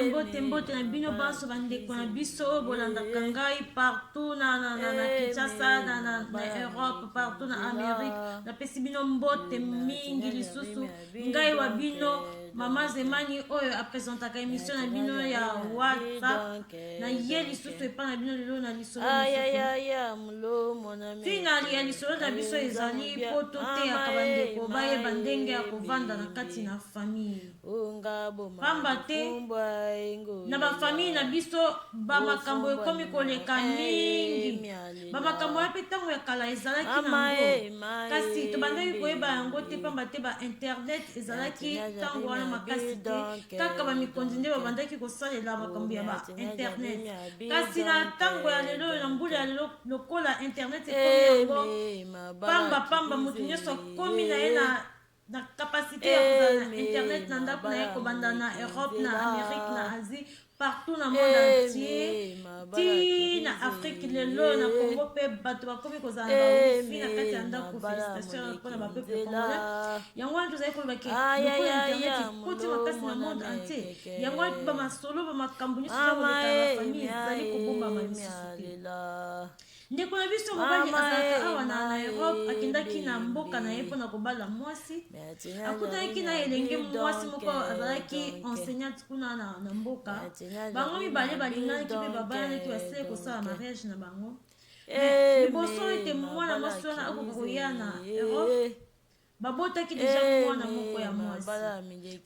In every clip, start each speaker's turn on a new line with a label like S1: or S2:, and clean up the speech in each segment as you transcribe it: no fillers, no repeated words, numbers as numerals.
S1: Mbote, mbote na bino banso, bandeko na biso oyo bolandaka ngai partout na Kinshasa, na Europe, partout na Amérique. Napesi bino mbote mingi lisusu. Ngai wa bino, Mama Zemani, oyo apresentaka émission na bino ya WhatsApp, na ye lisusu epai na bino lelo na lisolo mosusu. Ntina ya lisolo na biso ezali mpo toteyaka bandeko bayeba ndenge ya kovanda na kati na famille, pamba te na bafamille na biso bamakambo ekomi koleka mingi. Bamakambo wana mpe, ntango ya kala ezalaki nango, kasi tobandaki koyeba yango te, pamba te ba internet ezalaki ntango wana makasi te. Kaka bamikonzi nde babandaki kosalela makambo ya ba internet. Kasi na ntango ya lelo oyo, na mbula ya lelo, lokola internet ekomi yango pamba pamba, moto nyonso akomi na ye na capacité ya kozala na internet na ndako na ye, kobanda na Europe, na Amérique, na Asie, partout na monde entier, ti na Afrique. Lelo na Congo mpe bato bakomi kozala na bawifi na kati ya ndako. Félicitation mpona bapeuple congolais. Yango wana tozali koloba ke lokola internet ekoti makasi na monde entier, yango wana bamasolo, bamakambo nyonso eza koleka na bafamille ezali kobombama lisusu te. Ndeko na biso mobali azalaka awa na Europe, akendaki na mboka na ye mpona kobala mwasi. Akutanaki na elenge mwasi moko azalaki enseignante kuna na mboka. Bango mibale balinganaki mpe babalanaki, basili kosala mariage na bango. Liboso ete mwana mwasi wana akoka koya na Europe, babotaki deja mwana moko ya mwasi.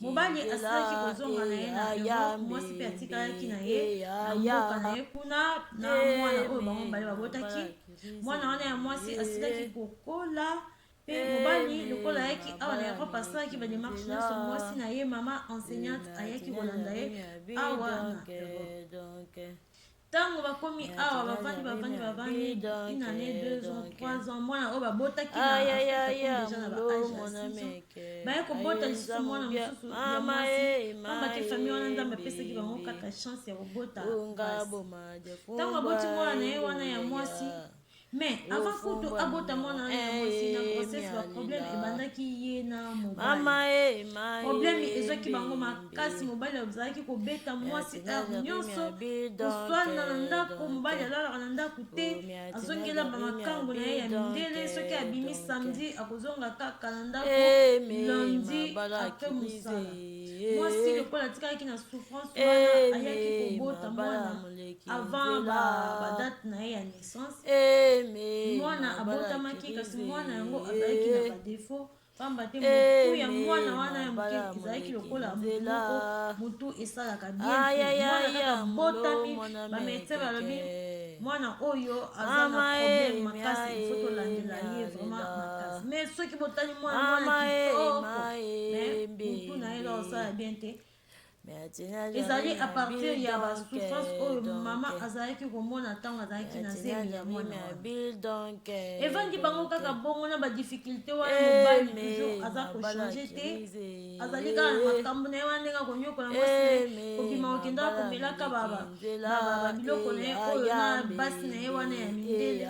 S1: Mobali asilaki kozonga na ye na Europe, mwasi mpe atikalaki na ye na mboka na ye kuna na mwana oyo bango mibale babotaki. Mwana wana ya mwasi asilaki kokola, mpe mobali lokola ayaki awa na Europe, asalaki badémarche nyonso. Mwasi na ye, mama enseignante, ayaki kolanda ye awa na Europe. Ntango bakomi awa, bavandi, bavandi, bavandi une année, 2 ans, 3 ans. Mwana oyo babotaki na Afrika déjà na baâge ya 6 ans. Baye kobota lisusu mwana mosusu ya mwasi, pamba te famille wana, Nzambe apesaki bango kaka chance ya kobota basi. Ntango aboti mwana na ye wana ya mwasi, mais avant kutu abota mwana wana ya mwasi, na grossesse baproblème ebandaki ye na mobali. Problème ezwaki bango makasi. Mobali azalaki kobeta mwasi heure nyonso, koswana na ndako. Mobali alalaka na ndako te, azongela bamakambo na ye ya mindele. Soki abimi samedi, akozonga kaka na ndako lundi après mosala. Mwasi lokola atikalaki na souffrance wana, ayaki kobota mwana avant badate na ye ya naissance. Mwana abotamaki, kasi mwana yango azalaki na badéfaut, pamba te motu ya mwana wana ya moke ezalaki lokola motu moko motu esalaka bien te. Mwana kaka botami, bamédecin balobi mwana oyo aza na problème makasi, il faut tolandela ye vraiment makasi. Mais soki botali mwana, mwana kitoko, mais motu na ye osala bien te. Ezali à partir ya basouffrance oyo mama azalaki komona ntango azalaki na zemi ya mwana wana. Evandi bango kaka bongo na badifficulté wana. Mobali toujours aza kochange te, azali kaka na makambo na ye wana, ndenge akonyokola mwasi, kobima, kokendaka, komelaka babiloko na ye oyo na basi na ye wana ya mindele.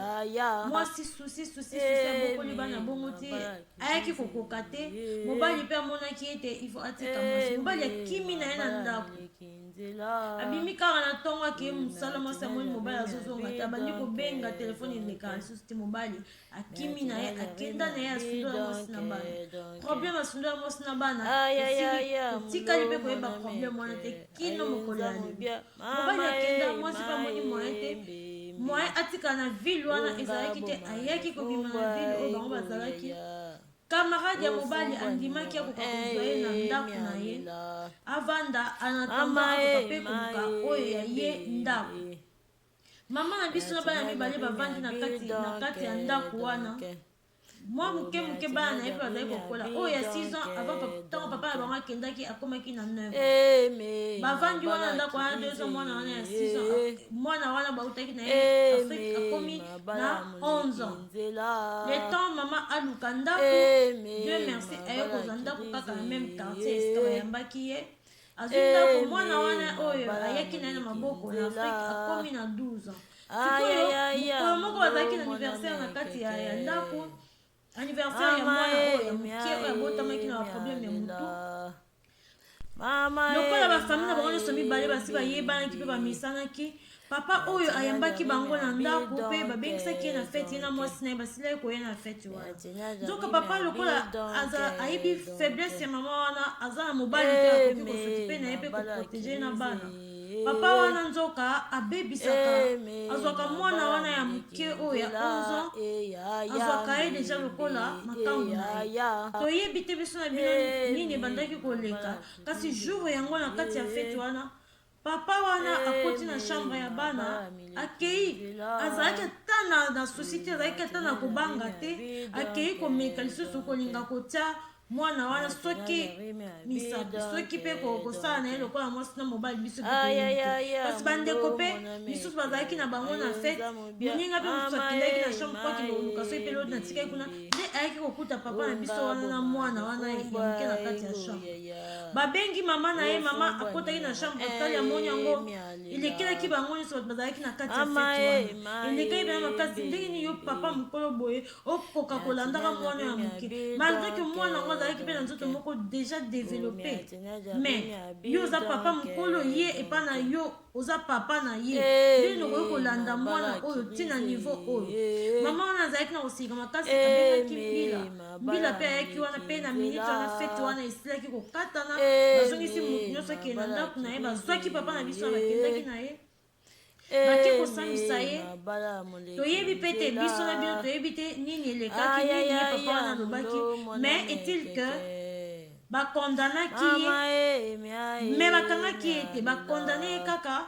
S1: Mwasi souci, souci, souci, abokoli bana bongo te, ayaki kokoka te. Mobali mpe amonaki ete il faut atika mwasi. Mobali akimi na ye na ndako, abimi kaka na ntongo, akei mosala. Mwasi amoni mobali azozonga te, abandi kobenga, telefone elekaka lisusu te. Mobali akimi na ye, akenda na ye, asundola mwasi na bana. Problème, asundola mwasi na bana, otikali mpe koyeba problème wana te kino mokolo ya lelo. Mobali akenda, mwasi mpe amoni moyen te, moyen atikala na ville wana ezalaki te. Ayaki kobima na ville oyo bango bazalaki. Camarade ya mobali andimaki akoka kozwa ye na ndako na ye, avanda en attendant akoka mpe koluka oyo ya ye ndako. Mama na biso na bana mibale bavandi na kati ya ndako wana mwa moke moke. Bana na ye mpe bazali kokola. Oyo ya 6 ans avant, ntango papa na bango akendaki, akomaki na 9 ans. Bavandi wana na ndako wana 2 ans. Mwana wana ya 6 ans, mwana wana bautaki na ye Afrique, akomi na 11 ans. Le temps mama aluka ndako, Dieu merci, aye kozwa ndako kaka na même quartier esika bayambaki ye. Azwi ndako. Mwana wana oyo ayaki na ye na maboko na Afrique akomi na 12 ans. Sikoyo mokolo moko bazalaki na anniversaire na kati ya ndako, anniversaire ya mwana oyo ya moke oyo abotamaki na baproblème ya motu. Lokola bafamille na bango nyonso mibale basi bayebanaki mpe bamesanaki, papa oyo ayambaki bango na ndako mpe babengisaki ye na feti, ye na mwasi na ye basilaki koya na feti wana. Nzoka papa lokola aza ayebi faiblesse ya mama wana, aza na mobali te akoki kosokipe na ye mpe koprotéger na bana. Papa wana nzoka abebisaka, azwaka mwana wana ya moke oyo ya 11 ans, azwaka ye déjà lokola makambo na ye. Toyebi te biso na bino nini ebandaki koleka, kasi jour yango na kati ya feti wana, papa wana akoti na chambre ya bana, akei, azalaki ata na souci te, azalaki ata na kobanga te. Akei komeka lisusu kolinga kotia mwana wana soki misapi, soki mpe kosala na ye lokola mwasi na mobali. Biso mpe toyebi te, kasi bandeko mpe misusu bazalaki na bango na fete. Moninga mpe mosusu akendaki na chambre po akende koluka soki mpe lodi natikaki kuna, nde ayaki kokuta papa na biso wana na mwana wana ya moke na kati ya chambre. Babengi mama na ye, mama akotaki na chambre, otali, amoni yango. Elekelaki bango nyonso bato bazalaki na kati ya fete wana, elekaki bena makasi. Ndenge nini yo papa mokolo boye okoka kolandaka mwana ya moke, malgré que mwana yango azalaki mpe na nzoto moko déjà développé? Mais yo oza papa mokolo, ye epa na yo oza papa na ye, ndenge okoki kolanda mwana oyo ntina niveau oyo? Mama wana azalaki na kosika makasi, abengaki mbila. Mbila mpe ayaki wana mpe na minute wana fete wana esilaki kokatana, bazongisi motu nyonso akende na ndako na ye. Bazwaki papa na biso wana, bakendaki na ye, bake kosambisa ye. Toyebi mpe te, biso na bino toyebi te nini elekaki, nini ye papa wana alobaki. Mais est-il que bakondanaki ye? Mais bakangaki ye te, bakondane ye kaka,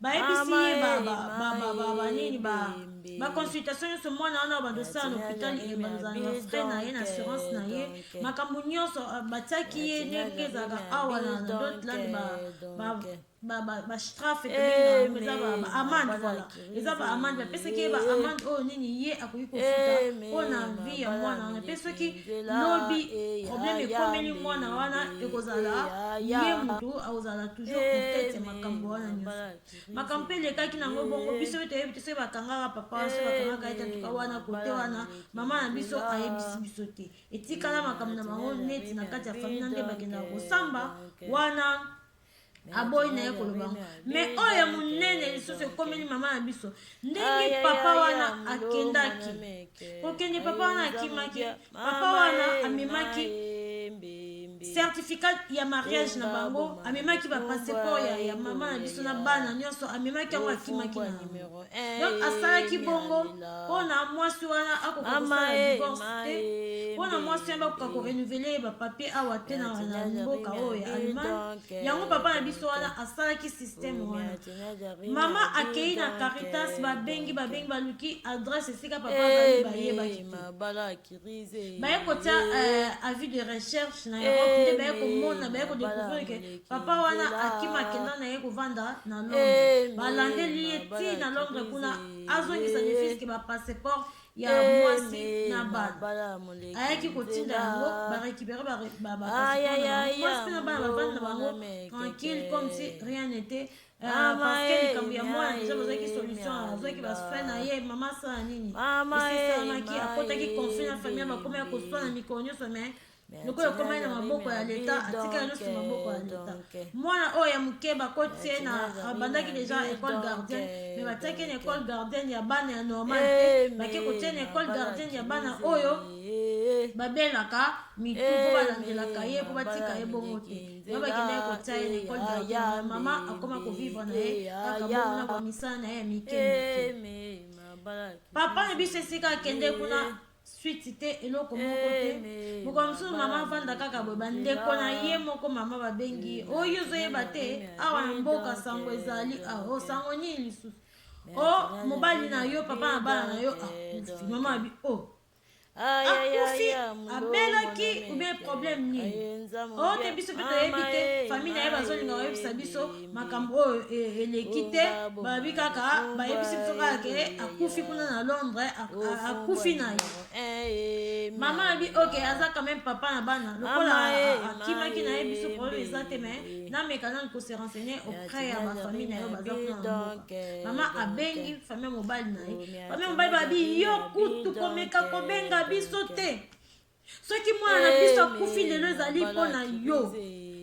S1: bayebisi ye banini, baconsultation nyonso mwana wana bandosala na hôpital, bazala na frais na ye, na assurance na ye, makambo nyonso. Batiaki ye ndenge ezalaka awa na Deutschland, bastrafe eza baamende. Voilà, eza baamende. Bapesaki ye baamende oyo nini ye akoki kofuta mpona vie ya mwana wana. Mpe soki lobi problème ekomeli mwana wana, ekozala ye motu akozala toujours en tête ya makambo wana nyonso. Makambo mpe elekaki nango bongo. Biso mpe toyebi te soki bakangaka papa wana, soki bakangaka ye te. Antuka wana kote wana mama na biso ayebisi biso te. Etikala makambo na bango neti na kati ya famille na nde bakendaka kosamba wana, aboyi na ye koloba. Mais oyo ya monene lisusu ekomeli mama na biso, ndenge papa wana akendaki kokende, papa wana akimaki, papa wana amemaki certificat ya mariage na bango, amemaki bapasseport ya mama na biso na bana nyonso, amemaki yango, akimaki na yango. Donc asalaki bongo mpona mwasi wana akoka kosala divorce te, mpona mwasi wana bakoka korenouveler bapapier awa te na mboka oyo ya Allemagne. Yango papa na biso wana asalaki système wana. Mama akei na Caritas, babengi, babengi, baluki adresse esika papa azali, bayebaki te. Baye kotia avis de recherche na Europe, nde baye komona, baye kodécouvrir ke papa wana akima, akenda na ye kovanda na Londres. Balandeli ye ti na Londres kuna, azongisa ne fût-ce que bapasseport ya mwasi na bana. Ayaki kotinda yango, barécupérer mwasi mpe na bana, bavandi na bango tranquille comme si rien n'était, parce que likambo ya mwana déjà bazwaki solution, azwaki basoin na ye. Mama asala nini? Esisalamaki, akotaki conflit na famille, bakómi ya koswana mikolo nyonso. Mais lokola ekomai na maboko ya leta, atikala nyonso maboko ya leta. Mwana oyo ya moke bakoti ye na, abandaki déjà école gardienne, mais batiaki ye na école gardienne ya bana ya normal te. Bake kotia na école gardienne ya bana oyo babelaka mitu, mpo balandelaka ye, mpo batika ye bongo te. Yango bakendaki kotia ye na école gardienne. Mama akoma kovivre na ye kaka bongo na bamisala na ye ya mike mike. Papa na biso, esika akende kuna, suite te, eloko moko te. Mokolo mosusu mama avanda kaka boye, bandeko na ye moko mama babengi ye: "Oyo ozoyeba te, awa na mboka sango ezali awa." "O sango nini lisusu?" "O mobali na yo, papa na bana na yo akufi." Mama abi: "O akufi? Abelaki ou bien problème nini?" "O te, biso mpe toyebi te. Famille na ye bazolinga koyebisa biso makambo oyo eleki te. Balobi kaka, bayebisi biso kaka ke akufi kuna na Londres, akufi na ye." Mama abi: "Ok, aza quand même papa na bana, lokola akimaki na ye, biso problème eza te, mais nameka nani kose renseigner auprès ya bafamille na ye baza kuna na mboka." Mama abengi famille mobali na ye. Famille mobali babi: "Yo kutu komeka kobenga biso te. Soki mwana na biso akufi lelo, ezali mpo na yo.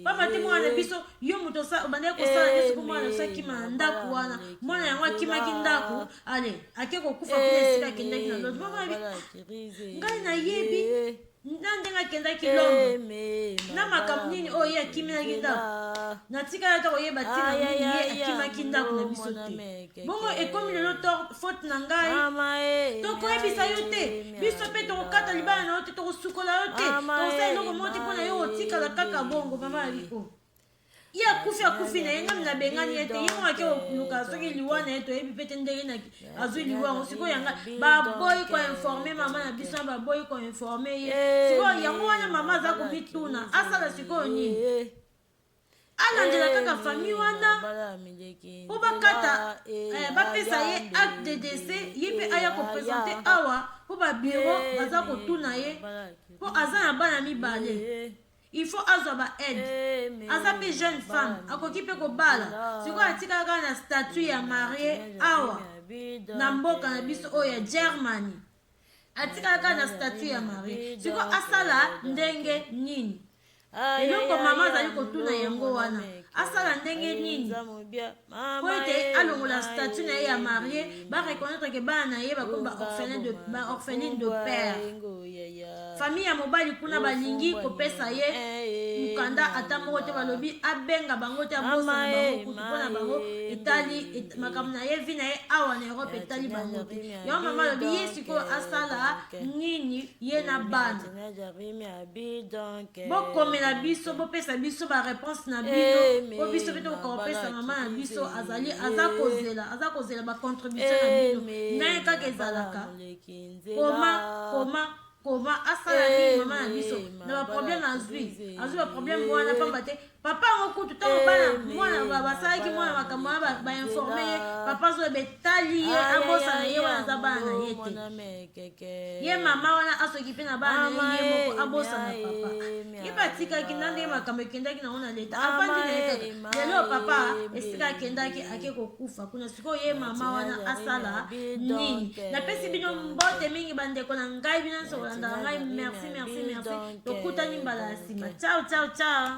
S1: Pamba te mwana na biso, yo moto obandaki kosala nyonso mpo mwana na biso akima na ndako wana. Mwana yango akimaki ndako, ale ake kokufa kuna esika akendaki na Londres. Mama alobi, ah, ngai nayebi na ndenge akendaki Londres na makambo nini oyo ye akimelaki ndako. Natikali ata koyeba ntina nini ye akimaki ndako na biso te. Bongo ekomi lelo tort, faute na ngai. Tokoyebisa yo te, biso mpe tokokata libala na yo te, tokosukola yo te, tokosala eloko moko te mpo na yo, otikala kaka bongo. Mama alobi, o ye akufi, akufi na ye, ngami nabengani ye te, ye moko ake koluka soki liwa na ye, toyebi mpe te ndenge azwi liwa yango. Sikoyo yanga baboyi koinformer mama na biso, baboyi koinformer ye. Sikoyo yango wana mama aza komituna, asala sikoyo nini? Alandela kaka famille wana mpo bakata, bapesa ye acte de décès, ye mpe aya koprésenter awa, mpo babureau baza kotuna ye, mpo aza na bana mibale, il faut azwa baaide. Aza mpe jeune femme, akoki mpe kobala. Sikoyo atikala kaka na statut ya mariée awa na mboka na biso oyo ya Germany, atikala kaka na statut ya mariée. Sikoyo asala ndenge nini? Eloko mama azali kotuna yango wana, asala ndenge nini po ete alongola statut na ye ya mariée, bareconnaître ke bana na ye bakomi baorpheline de père? Famille ya mobali kuna balingi kopesa ye mokanda ata moko te. Balobi abenga bango te, abosana bango kutu, mpona bango etali makambo na ye, vie na ye awa na Europe etali bango te. Yango mama alobi, ye sikoyo asala nini, ye na bana? Bokomela biso, bopesa biso baréponse na bino, po biso mpe tokoka kopesa mama na biso. Azali aza kozela, aza kozela bacontribution na bino. Ndenge kaka ezalaka, koma, koma, koma. Asala nini mama na biso na baproblème azwi? Azwi baproblème wana pamba te papa yango kutu, ntango bana mwana basalaki mwana makambo wana, bainformer ye, papa azoyeba etali ye, abosana ye wana, aza bana na ye te. Ye mama wana asoki mpe na bana na ye, ye moko abosana papa. Ye mpe atikaki na ndenge makambo ekendaki nango na leta, afandi na ye kaka. Lelo papa esika akendaki, ake kokufa kuna. Sikoyo ye mama wana asala nini? Napesi bino mbote mingi, bandeko na ngai, bino nyonso kolandaka ngai. Merci, merci, merci. Tokutani mbala ya nsima. Ciao, ciao, ciao.